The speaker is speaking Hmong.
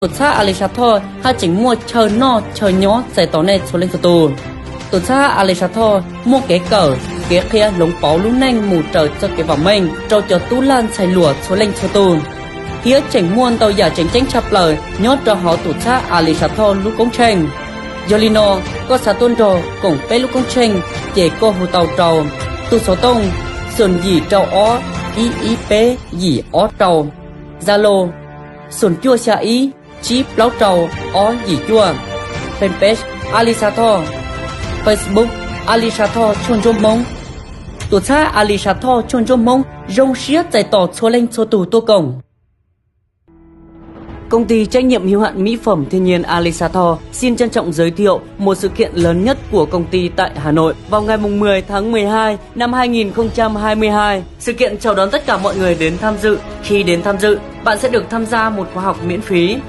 Tus txhab Alis Xas Thoj haj tseem muaj chaw noj chaw nyob txais tos nej txhua leej txhua tus. Tus txhab Alis Xas Thoj muaj kev kawm, kev qhia hloov pauv lub neej mus raws txoj kev vam meej rau cov tub laj ntxhais luam txhua leej txhua tus, thiab tseem muaj ntau yam tseem ceeb tshaj plaws nyob rau hauv tus txhab Alis Xas Thoj lub koob tsheej. Yog li no, koj xav tuaj nrog koom peb lub koob tsheej ces koj hu tau rau tus xov tooj xoom yim rau ob ib ib peb yim ob rau, Zalo xoom cuaj xya ib tsib plaub rau ob yim cuaj, Fanpage Alis Xas Thoj, Facebook Alis Xas Thoj tshuaj ntsuab Hmoob. Tus txhab Alis Xas Thoj tshuaj ntsuab Hmoob zoo siab txais tos txhua leej txhua tus tuaj koom. Công ty trách nhiệm hữu hạn mỹ phẩm thiên nhiên Alisatho xin trân trọng giới thiệu một sự kiện lớn nhất của công ty tại Hà Nội vào ngày mười tháng mười hai năm hai nghìn không trăm hai mươi hai. Sự kiện chào đón tất cả mọi người đến tham dự. Khi đến tham dự, bạn sẽ được tham gia một khóa học miễn phí, được